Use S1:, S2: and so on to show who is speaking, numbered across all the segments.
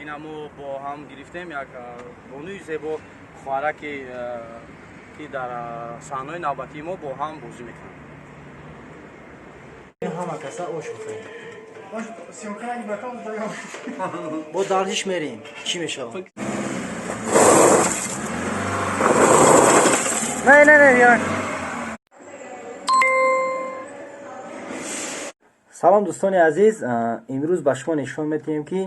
S1: Ина мо бо ҳам гирифтем як бонуи зебо, хоҳараки, ки дар саҳнаҳои навбатии мо бо ҳам бозӣ мекунанд.
S2: Ҳама каса ош бихӯрем. Бо дарзиш мерем. Чӣ мешавад? Не, не, не, як. Салом, дӯстони азиз. Имрӯз ба шумо нишон медиҳем, ки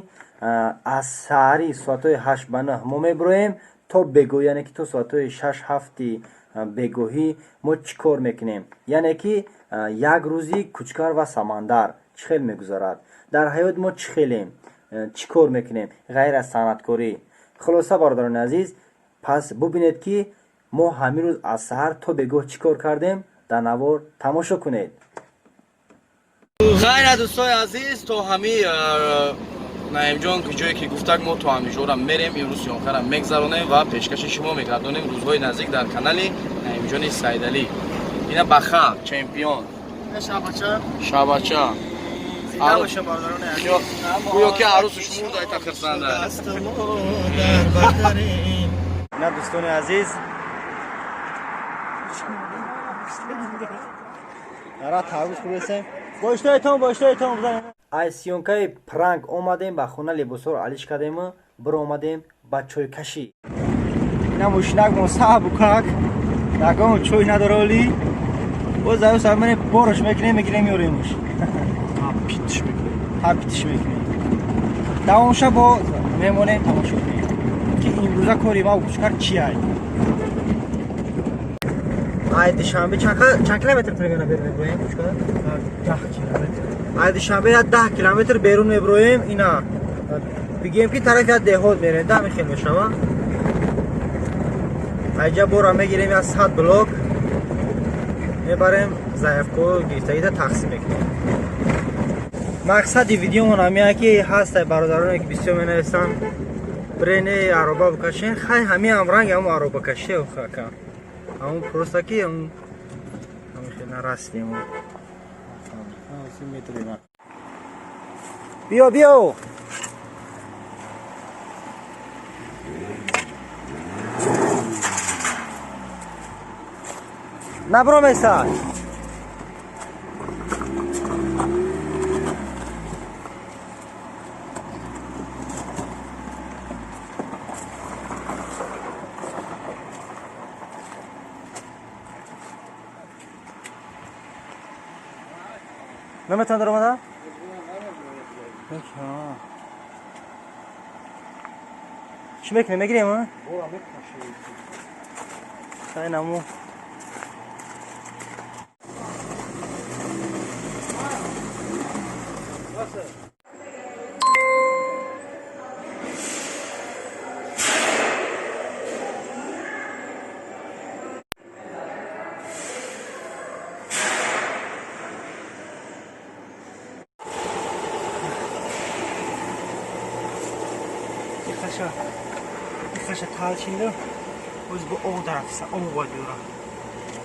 S2: аз саҳари соатҳои 8 ба 9 мо мебироем то бегоҳ, яъне ки то соатҳои 6-7 бегоҳӣ мо чӣ кор мекунем, яъне ки як рӯзи Кучкар ва Самандар чӣ хел мегузарад, дар ҳаёт мо чӣ хелем, чӣ кор мекунем ғайр аз санъаткорӣ. Хулоса, бародарони азиз, пас бубинед, ки мо ҳамин рӯз аз саҳар то бегоҳ чӣ кор кардем, дар навор тамошо кунед.
S1: Хайра, дӯстои азиз, то ҳами Наимҷон ки ҷое ки гуфтак, мо то ҳамиҷора мерем, имрӯз съёмка ра мегзаронем ва пешкаши шумо мегардонем рӯзҳои наздик дар канали Наимҷони Сайдалӣ. Ина баха чемпион.
S3: Шабача.
S1: Шабача.
S3: Зинда боша, бародарони азиз.
S1: Гӯё ки арӯсу шумурда айта хирсанда.
S2: Ина, дӯстони азиз, ара тарбуз хӯрдесем. Бо иштоитон, бо иштоитон бизанем. Ай съёмка и пранк омадем ба хона, либосҳоро алиш кардему биромадем ба чойкашӣ. Ина мошинакмон сабукак, ягон чой надороли. Боз аю сар мерем, борош мекунем, мегирем, меоремуш.
S3: Питиш мекунем.
S2: Ҳа, питиш мекунем. Давомша бо мемонем, тамошо кунем, ки имрӯза кори ма Кучкар чи ай. Ай Душанбе чанд километр примерно берун меброем, Кучкар?
S3: 10 километр.
S2: Ай Душанбе 10 километр берун меброем. Ина бигем, ки тарафи я деҳот мерем, да мехел мешава. Айҷа бора мегирем, я 100 блок мебарем, заявка гирифтагида тақсим мекунем. Мақсади видеомон ҳамия, ки ҳастай бародароне, ки бисёр менависанд: брене ароба бикашен. Хай, ҳами ҳамранг ҳамн аробакаши ака, ҳамн просто ки ҳамин хел нарасидем. Биё, биё. Набромеса. Наметавон даромада? Чӣ мекунем, мегирем? Наму. Хаша талчинду, оз бо ов дарафиса, ов бояд биёрам.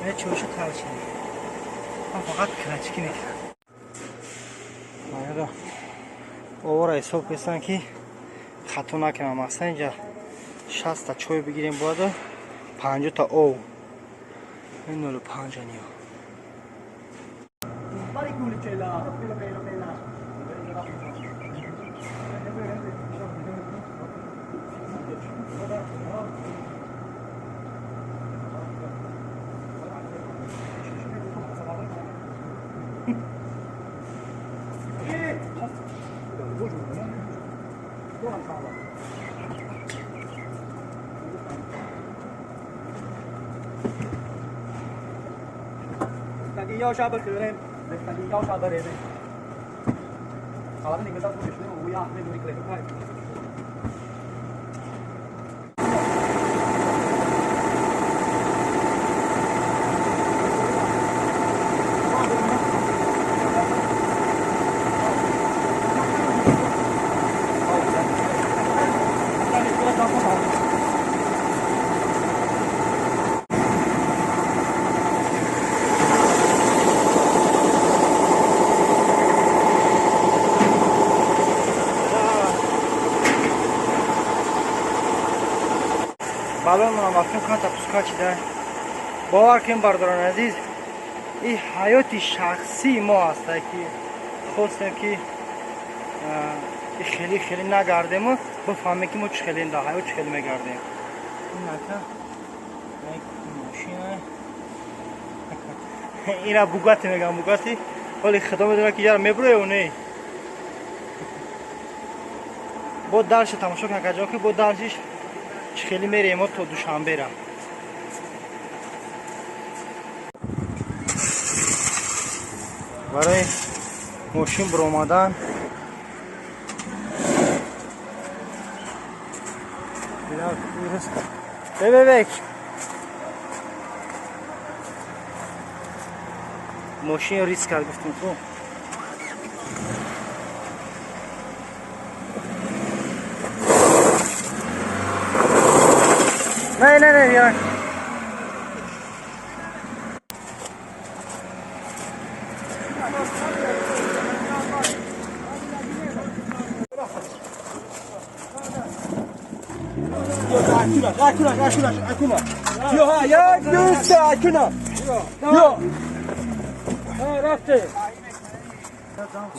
S2: Ина чойша талчинду. Ман фақат клачки мекунам. Овора ҳисоб кунистам, ки хато накунам. Мақсад, инҷа 60-та чой бигирем, бояду 50-та ов. 05 ниё. Баллонмонам рафтем канта пускат шида. Бовар кунем бародарони азиз, ин ҳаёти шахсии мо ҳаста ки хостем ки хеле хеле нагардему бифаҳмем ки мо чӣ хеле дар ҳаёт чӣ хеле мегардем. Инака мошина ина Бугатти мегам, Бугатти. Вале худо медонад ки яра мебуроё не. Бо дальше тамошо кун акаҷон ки бо дальшиш чӣ хеле мерем мо то Душанбера. Барои мошин буромадан бебек мошин риск кард гуфтем ку. Не не не як
S3: Akuna. Yo ha ya دوست akuna. Yo.
S2: рафте.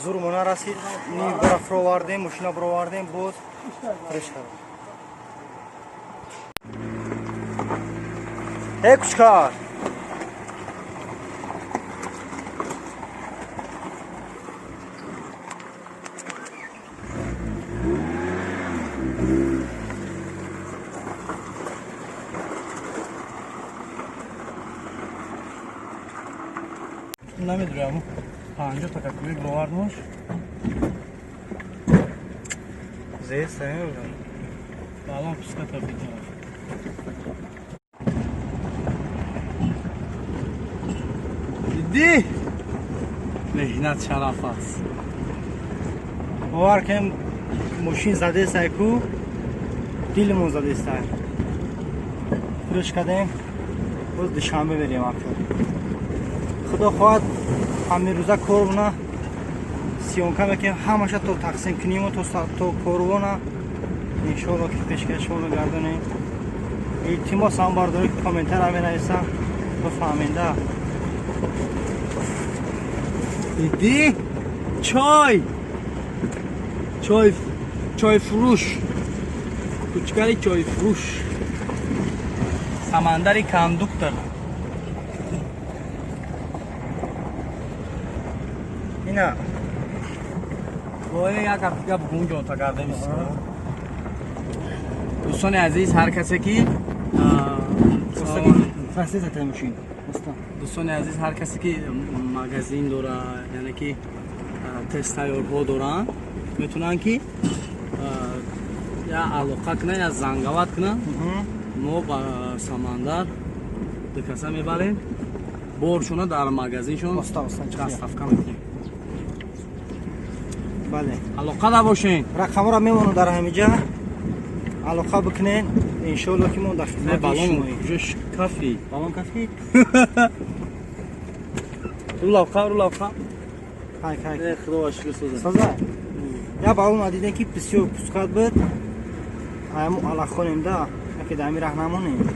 S2: Зурмона расид, ни бара фуровардем, мошина буровардем, боз фреш кардем. Э кучкар.
S1: Намедурам. 50 така кубик бовардмош.
S2: Зест намедурам.
S1: Балон пуската битара. Диди? Меҳнат шараф аст.
S2: Бовар кунем мошин задестай ку, дилмон задестай. Фурӯш кардем, боз Душанбе мерем ака. Худо хоҳад ҳамин рӯза корвона съёмка мекунем, ҳамаша то тақсим кунему то корвона иншоалло ки пешкаш шумо мегардонем. Илтимос ҳам бардорӣ ки комментара менависам бифаҳменда.
S1: Диди? Чой! Чой, чойфурӯш. Кучкари чойфурӯш. Самандари кондуктор.
S2: Ина.
S1: Боя як ҳафтага бугун ҷонта кардем. Дӯстони азиз, ҳар касе ки дӯстони азиз, ҳар касе ки магазин дора, яъне ки тезтайёрҳо доранд, метавонанд ки я алоқа кунанд, я зангават кунанд. Мо ба Самандар ду каса мебарем, боршона дар магазиншон доставка мекунем.
S2: Бале.
S1: Алоқа набошен.
S2: Рақамҳоро мемонам дар ҳамиҷа. Алоқа бикунен, иншоалло ки мо дар хидмати шумоем.
S1: Кафи.
S2: Балон кафи?
S1: Рулавқа, рулавқа.
S2: Хай, хай.
S1: Э, худо шукр соза.
S2: Соза. Я балон дидем ки бисёр пускат буд. Айму алахонем да, яке дар ҳамин раҳ намонем.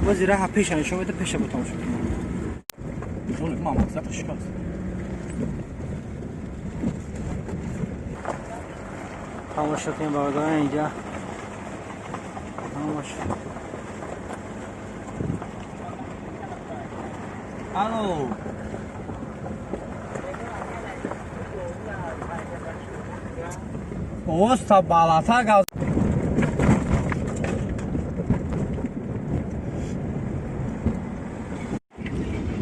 S2: Бози раҳа пеша нишон меда, пеша бо тамошо кунем.
S1: Мама, завтра шикаст.
S2: Тамошо кунем бародарон инҷа. Тамошо.
S1: Алло. Овоз та балата газ.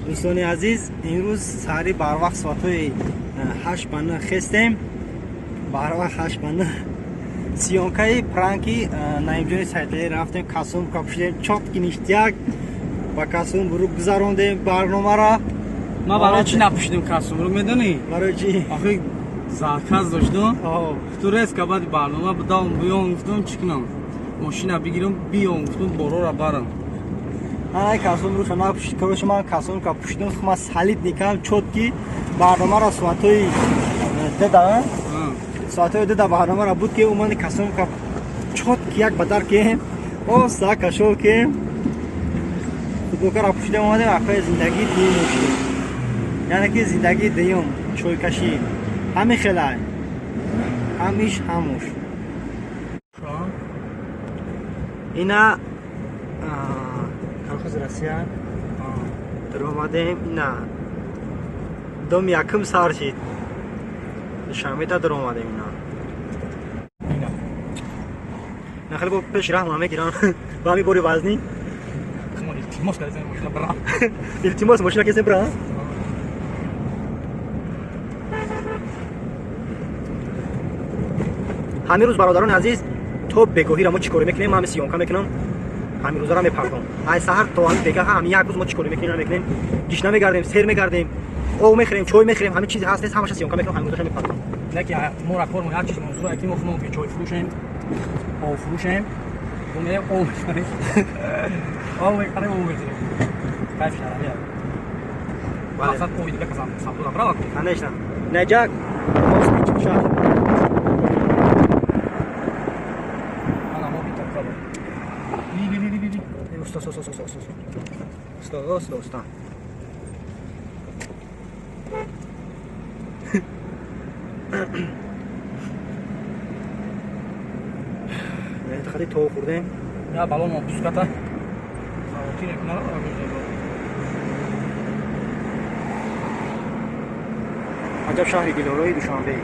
S2: Дӯстони азиз, имрӯз саҳари барвақт соатҳои 8 ба 9 хестем. Барвақт 8 ба 9 съёмкаи пранки Наимҷони Сайдалӣ рафтем, касум капушидем, чотки ништяк ба касум бурук гузарондем барномаро.
S1: Ман барои чӣ напушидем касум бурук медонӣ?
S2: Барои чӣ?
S1: Охи заказ доштум. Гуфту резка баъди барнома будам, биём, гуфтум чӣ кунам? Мошина бигирам, биём, гуфтум борора барам.
S2: Ай касум руша напушид, короче ман касум ка пушидам, ман салид никам чотки барномаро соатҳои 2 соатҳои 2 барномаро буд ки умани касум ка чотки як бадар ки Оста кашол кем. Футболкаро пӯшидем омадем, акои зиндагии дуюм шудем. Яъне ки зиндагии дуюм, чойкашӣ. Ҳамин хелай. Ҳамиш ҳамуш. Ина колхози Россия даромадем, ина дом якум сар шид. Душанбета даромадем ина. На хеле бо пеш раҳма мегирам. Ба ҳамин бори вазнӣ.
S3: Илтимос кардем мошина бира.
S2: Илтимос мошина кесем бира. Ҳамин рӯз бародарони азиз то бегоҳиро мо чӣ корӣ мекунем? Ман ҳамин съёмка мекунам. Ҳамин рӯзаро мепардом. Ай саҳар то ҳамин бегаҳ ҳамин як рӯз мо чӣ корӣ мекунем, намекунем. Гишна мегардем, сер мегардем, об мехӯрем, чой мехӯрем, ҳамин чизе ҳаст нест, ҳамаша съёмка мекунам, ҳамин рӯзаша мепардом.
S3: Не ки мо кор мо як чиз мавзӯъ ки мо худмон ки чой фурӯшем, об фурӯшем, мо мерем об мехӯрем. Об мехӯрем, об мехӯрем. Кайф шарабия. Мақсад оби дига касам сабдура брава.
S2: Конечно. Наҷак, москвич шаҳр.
S3: Ана мо бита кабо. Ли ли ли ли ли.
S2: Уста, уста, уста, уста. Уста, уста, уста. Хати то хӯрдем.
S3: Я балон мо пуската. Савотире кунара
S2: Аҷаб шаҳри дилорои Душанбе.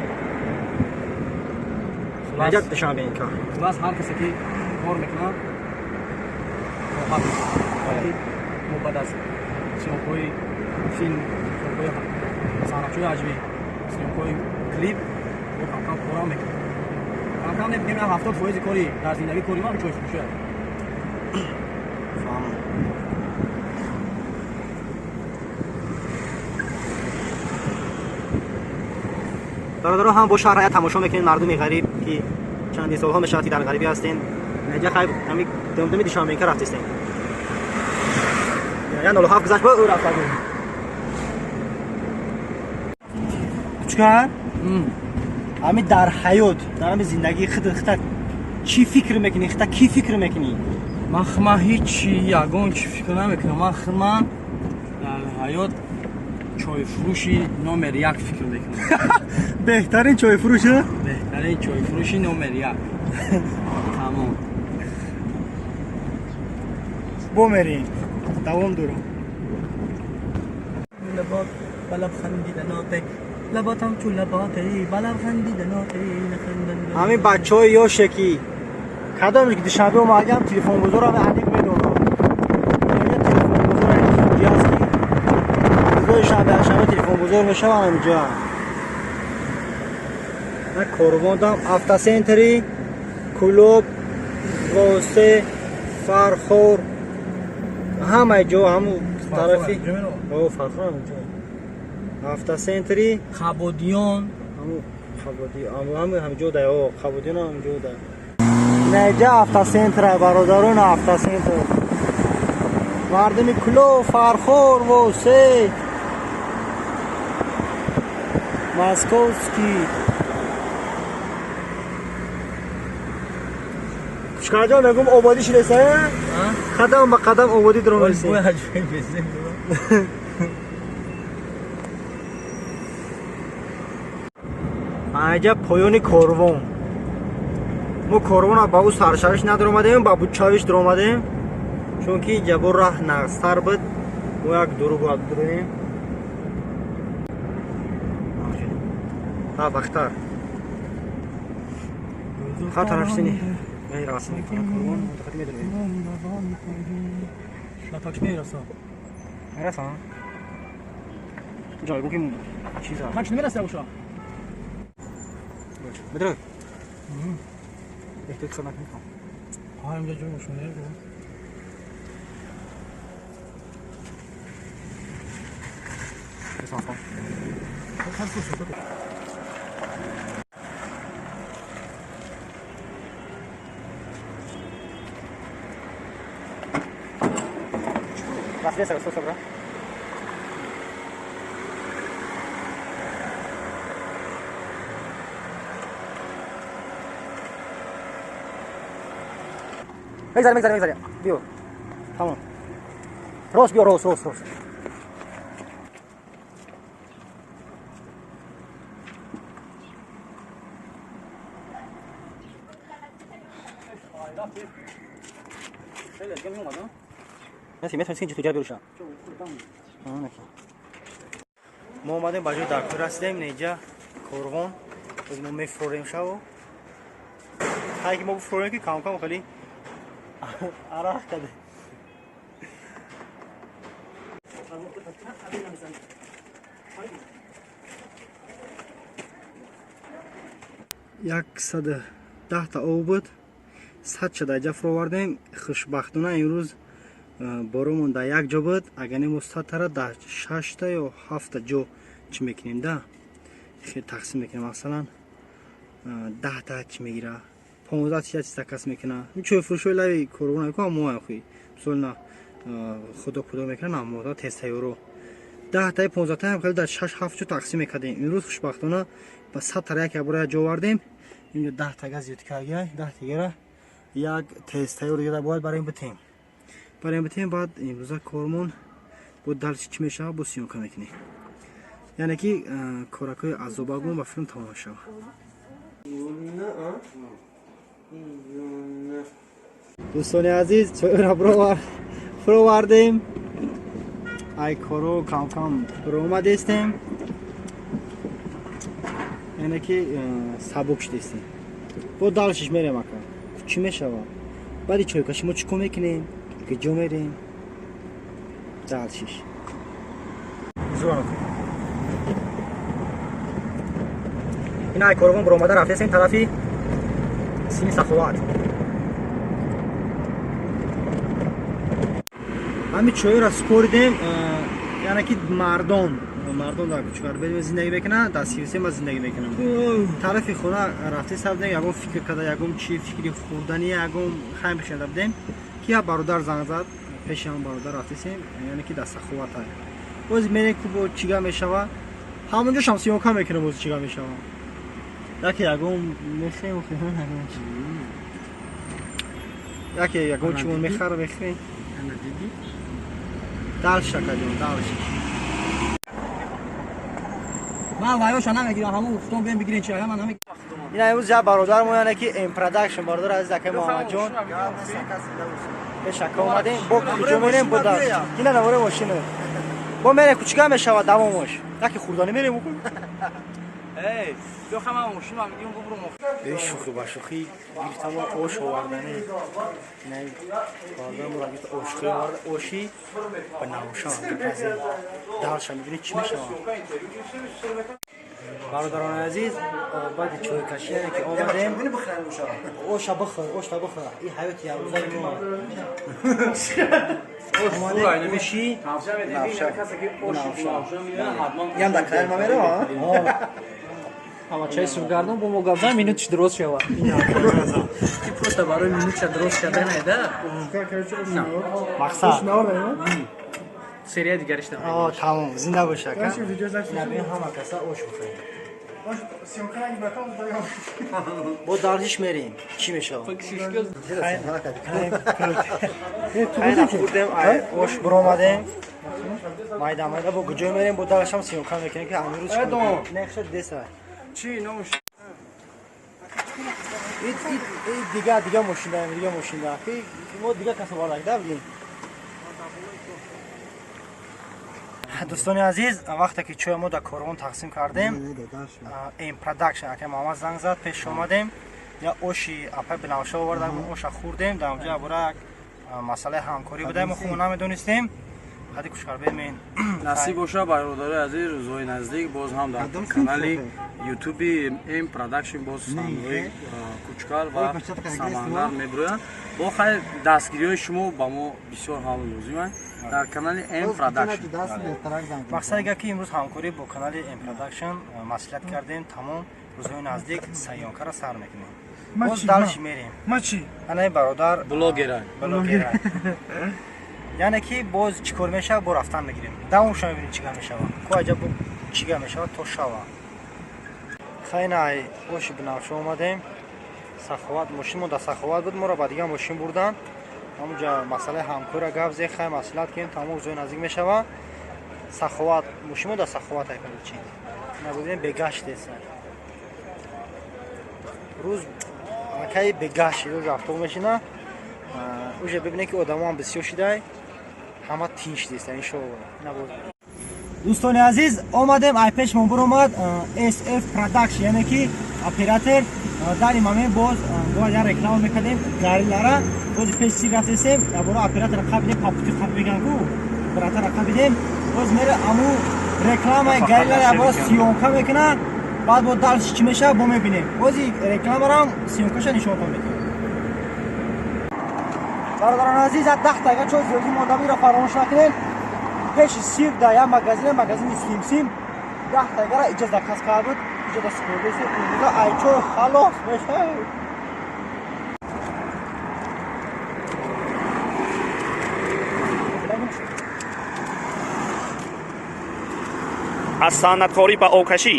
S2: Аҷаб Душанбе ин кар.
S3: Хулас ҳар касе ки кор мекунад роҳат мешавад. Мо баъд аз съёмкаҳои филм, съёмкаҳои санъатчӯи ҳаҷвӣ, съёмкаҳои клип мо камкам корам мекунем. Камкам не бигем, 70% кори дар зиндагӣ кори ман чойфурӯшӣ аст.
S2: Бародаро ҳам бо шаҳр ҳаят тамошо мекунед, мардуми ғариб ки чанди солҳо мешавад ки дар ғарибӣ ҳастен. Наҷа хайр ҳамин думдуми Душанбенка рафтистем. Я 07 гузашт бо ӯ рафта буд. Чикар? Ҳамин дар ҳаёт, дар ҳамин зиндагии худ худта чӣ фикр мекунӣ? Худта кӣ фикр мекунӣ?
S3: Ман худма ҳеҷ ягон чӣ фикр намекунам. Ман худма дар ҳаёт чойфурӯши номер як фикр мекунам.
S2: Беҳтарин чойфурӯш?
S3: Беҳтарин чойфурӯши номер як. Тамом.
S2: Бо мерем. Давом дорам.
S3: Лабот ба лаб хандиданоте, лаботам чу лаботе, ба лаб хандиданоте, нахандан.
S2: Ҳамин бачаҳои ёше ки кадоме ки Душанбе омадам телефонбозорам аниқ медонам. Телефонбозор аст ки рӯзҳои шанбе шанбе телефонбозор мешаванд ҳаминҷо. На корвондам автосентри, клуб, восе, Фархор, ҳамаи ҷо ҳамун тарафи Фархор ҳаминҷо. Автосентри
S3: Қабодиён,
S2: ҳамун Қабодиён, ҳамин ҷо да, Қабодиён ҳамин ҷо да. Наҷа автосентра, бародарон, автосентр. Мардуми Кулоб, Фархор, Восе, Московский. Кучкарҷон мегум ободӣ шудеса? Қадам ба қадам ободӣ даромадисе. Аҷаб поёни корвон. Мо корвона ба ӯ саршавиш надаромадем, ба бучавиш даромадем, чунки ҷабо раҳ нағзтар буд. Мо як дуру бояд дуроем. Бахтар. Ха тараф сини. Мерасем корвон, мутахати медонем.
S3: Ба такси мерасам.
S2: Мерасам? Ҷой гум ки чиза.
S3: Такси намерасам уша.
S2: Медрой. Эҳтиёт хидмат мекунам.
S3: Ҳа, инҷа ҷой мошина гу.
S2: Бисам. Расида сар, сар, сар. Мегзарем, мегзарем, мегзарем. Биё. Тамом. Рост биё, рост, рост, рост. Мо омадем ба ҷои даркор расидем, инҷа корвон. Боз мо мефурорем шаву. Ҳай ки мо бифурорем ки кам-кам хеле арақ каде. 110 та об буд, 100 ша дар ҷа фуровардем. Хушбахтона имрӯз боромон дар як ҷо буд. Агар не мо 100 тара дар шашта ё ҳафта ҷо чӣ мекунем, да хел тақсим мекунем. Масалан, 10 та чӣ мегира, 15 чиз заказ мекуна. Чойфурӯшои лави корвон ку мо хуи мисол на худо худо мекунад, намода тезтайёро 10 таи 15 таам хеле дар шаш ҳафт ҷо тақсим мекардем. Имрӯз хушбахтона ба 100 тара як бора як ҷо овардем. Инҷо 10 тага зиёд карда, 10 тагара як тезтайёр дига бояд барои битем, барои битем. Баъд имрӯза кормон бо дальше чӣ мешавад, бо съёмка мекунем. Яъне ки коракҳои азобагон ба филм тамом мешавад. Дӯстони азиз, чойро фуровардем, ай коро кам-кам фуромадестем, яъне ки сабук шудестем. Бо дальше ш мерем, ака, чӣ мешавад баъди чойкаши, мо чӣ кор мекунем, куҷо мерем дальше ш. Ин ай корвон баромада рафтесем тарафи сини Саховат. Ҳами чойро супоридем, яъне ки мардон дар Кучкарбе зиндагӣ мекунанд, дар Сивсе ма зиндагӣ мекунам. Тарафи хона рафте сабдем, ягон фикр карда, ягон чи фикри хӯрдани, ягон хайм хелда будем, ки як бародар занг зад. Пеши ҳам бародар рафтесем, яъне ки дар Саховата. Боз мерем ку, бо чига мешава, ҳамонҷо шам съёмка мекунем. Боз чига мешава, яке ягон мехӯрем, яке ягон чимон мехара, мехӯрем. Дальше, акаҷон, дальше.
S3: Ман вайоша намегирам, ҳамон худтон биён бигирен чи ман намегирам.
S2: Ина имрӯз як бародармо, яъне ки М Продакшн, бародар азиз, акаи Муҳаммадҷон, пеш ака омадем. Бо куҷо мерем? Бо дар ина навори мошина бо мерем, кучига мешавад давомош, яке хӯрданӣ мерем. Шӯхӣ ба шӯхӣ гирифтамо ош оварданӣ. Бародармо гирифта ошхӯ оварда, оши ба навоша бипазем. Дальше мебинед, чӣ мешавад. Бародарони азиз, баъди чойкашӣ, яъне ки омадем, оша бихӯр, ошта бихӯр, ин ҳаёти якрӯзаи мо. Омадем оши.
S4: Ям дар канали ма мерава.
S5: Ҳамачаи субгардон бо мо гап зан, минутиш дурост шавад. Ти просто барои минутша дурост кардан айда.
S2: Мақсад.
S5: Серия дигариш.
S2: Тамом, зинда бош, ака. Набин, ҳама каса ош бихӯрем. Бо дальше ш мерем, чӣ мешавад. Хӯрдем, ош биромадем, майда майда бо куҷо мерем, бо дальше ам съёмка мекунем, ки амирӯз нехша деса.
S1: Чӣ номш?
S2: Дига мошина, дига мошина, мо дига каса баракда будем. Дӯстони азиз, вақте ки чоя мо дар корвон тақсим кардем, М Продакшн ака Муҳаммад занг зад, пеш омадем, я оши апай Бинавша оварда, оша хӯрдем. Дар онҷа бора як масъалаи ҳамкорӣ буда, мо худмо намедонистем. Ҳади Кушкарбемен.
S1: Насиб боша, бародарои азиз, рӯзҳои наздик боз ҳам дар канали Ютуби М Продакшн боз саҳнаҳои Кучкар ва Самандар мебироянд. Бо хайр, дастгириҳои шумо ба мо бисёр ҳам лозиманд дар канали М Продакшн.
S2: Мақсади гап ки имрӯз ҳамкорӣ бо канали М Продакшн маслиҳат кардем. Тамом, рӯзҳои наздик съёмка ра сар мекунем. Боз дальше мерем. Анаи бародар
S1: блогера.
S2: Блогера. Яъне ки боз чӣ кор мешавад, бо рафтан мегирем, давомша мебинем, чӣ гап мешавад, ку аҷаб чӣ гап мешавад то шава. Хайнай оши Бинавшо омадем Саховат, мошин мо дар Саховат буд, моро ба дигар мошин бурдан.
S4: Ҳамунҷа масъалаи ҳамкора гап зед, хай маслиҳат кунем, тамом рӯзҳои наздик мешава. Саховат, мошимо дар саховат ай короче. Ина бибинем бегашт деса. Рӯз акай бегашт, рӯз автобус мешина. Уже бибинем ки одамоам бисёр шидай. Ҳама тинч деста иншоалло. Ина боз.
S2: Дӯстони азиз, омадем, ай пешмон буромад SF Production, яъне ки оператор дар ин момент боз бояд як реклама мекардем гарилара. Боз пеш си рафтесем, ябора оператора қабидем, папути қаб меган ку оператора қабидем, боз мере аму рекламаи гарилара ябора съёмка мекунад, баъд бо дальше чӣ мешавад бо мебинем. Бози рекламарам съёмкаша нишонтон медиҳем. Бародарони азиз, як 10 дақиқа чой зиёдӣ монда, инро фаромӯш накунед. Пеши сир да як магазин, магазини симсим, 10 дақиқара иҷа заказ карда буд, иҷа да супордеси, имрӯза ай чой халос мешавад.
S6: Аз санъаткорӣ ба обкашӣ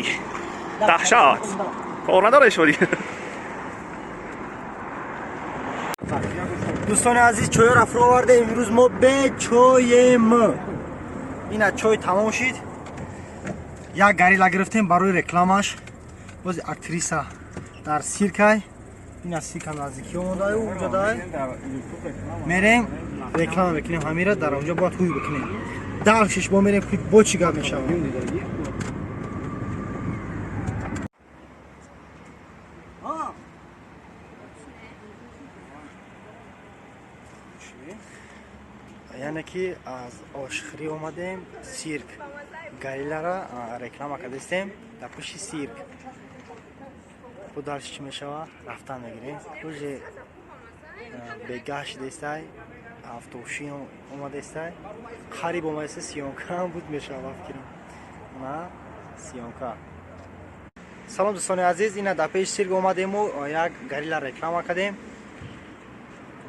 S6: даҳшат кор надоред шумо.
S2: Дӯстони азиз, чойро фуроварда, имрӯз мо бечоем. Ина чой тамом шид. Як гарила гирифтем барои рекламаш. Бози актриса дар сиркай. Ина сирка наздикӣ омодаю унҷа дай. Мерем реклама мекунем ҳамира, дар онҷо бояд ҳуй бикунем. Дальшеш бо мерем бо чӣ гап мешавад. Яъне ки аз ошхӯрӣ омадем сирк, гарилара реклама кардастем дар пушти сирк. Бо дальше чӣ мешавад рафтан мегирем. Уже бегаҳ шидестай, автобушин омадестай, қариб омадеста, съёмкаам буд мешавад фикрам. На съёмка. Салом дӯстони азиз, ина дар пеши сирк омадему як гарила реклама кардем.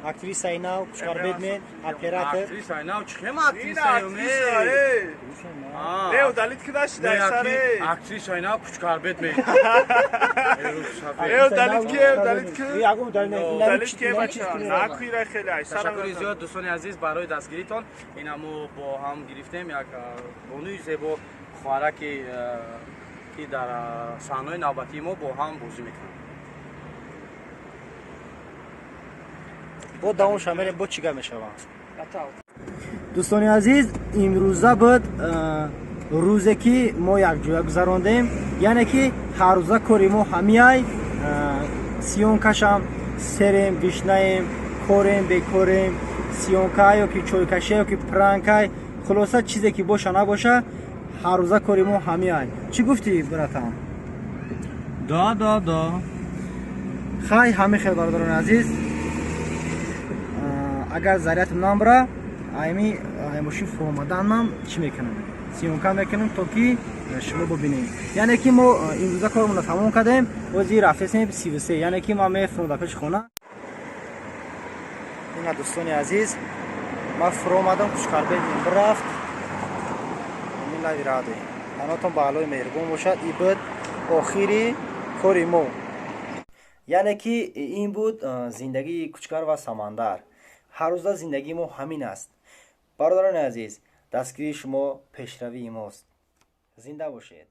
S2: Актриса инав Кушкар Бедмен, оператор.
S1: Актриса инав чӣ хема актриса юме?
S6: Не, удалить кида шидай саре.
S1: Актриса инав Кучкар Бедмен.
S6: Э, удалить ки, удалить ки.
S2: Ягон удалить не.
S6: Удалить ки бача. Накуира хеле ай.
S1: Ташаккури зиёд дӯстони азиз барои дастгиритон. Ина мо бо ҳам гирифтем як бонуи зебо, хоҳараки ки дар саҳнаҳои навбатии мо бо ҳам бозӣ мекунанд.
S2: Бо давом шава мерем, бо чӣ гап мешавад. Дӯстони азиз, имрӯза буд рӯзе ки мо якҷоя гузарондем, яъне ки ҳаррӯза кори мо ҳамиай, съёмкашам серем, гишнаем, корем, бекорем, съёмка ё ки чойкаше ё ки пранкай, хулоса чизе ки боша набоша, ҳаррӯза кори мо ҳамиай. Чӣ гуфтӣ, братан?
S1: Да, да, да.
S2: Хай, ҳамин хел, бародарони азиз. Агар зарядам намбара, айми мошин фуромаданам чӣ мекунам? Съёмка мекунам, то ки шумо бибинед. Яъне ки мо имрӯза коромонро тамом кардем, бози рафтесем 33, яъне ки ман мефуром дар пеши хона. Ина дӯстони азиз, ман фуромадам, Кушкарбед рафт. Ин лави раде. Панотон ба Аллоҳи меҳрубон бошад. И буд охири кори мо. Яъне ки ин буд зиндагии Кучкар ва Самандар. Ҳар рӯза зиндагии мо ҳамин аст. Бародарони азиз, дастгирии шумо пешравии мост. Зинда бошед.